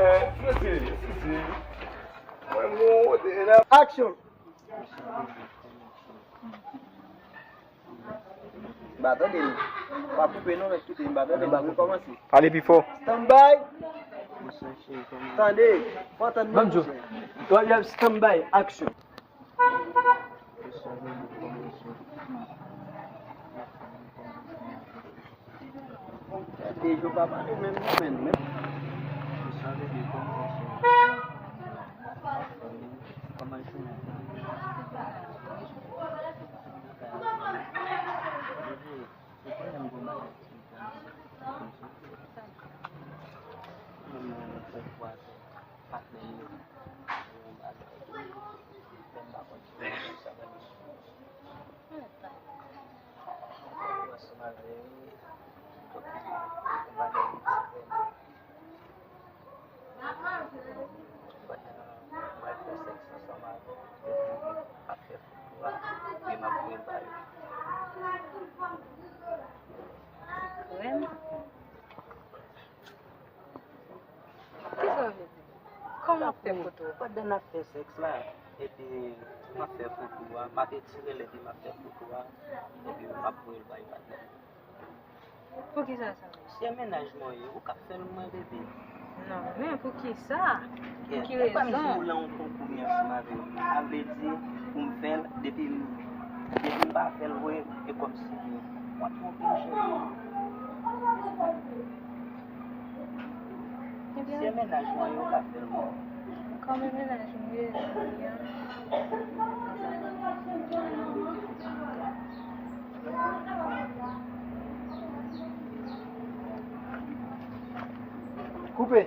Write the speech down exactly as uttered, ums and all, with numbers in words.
Mesye, mesye, mwen gon wote la. Action! M pa tande nou. Pa koupe non, mèt kite, m pa tande, m ap rekòmanse. Pale pi fò. Stand by. Tande. Fò tande. Banjo. Stand by. Action. Tande, yo pa pale menm non, menm, menm. Kisa w vle di? Kòman w ap fè foto? Pandan n ap fè sèks la, epi m ap fè foto a, m ap etire l epi m ap fè foto a, epi m ap voye l bay patnè m. Poukisa sa? Se mennaj mwen ye, ou k ap fè l mwen, bebe. Non, men poukisa? Pou ki rezon? Ou lan yon konkou men ansanm avè m. Sa vle di, pou m fè l, depi m, depi m pa fè l vre, e kòmsi w ap twonpe m, cheri. Se mennaj mwen yo k ap fè l mwen. Kòman mennaj mwen ye, zanmi an? Koupe.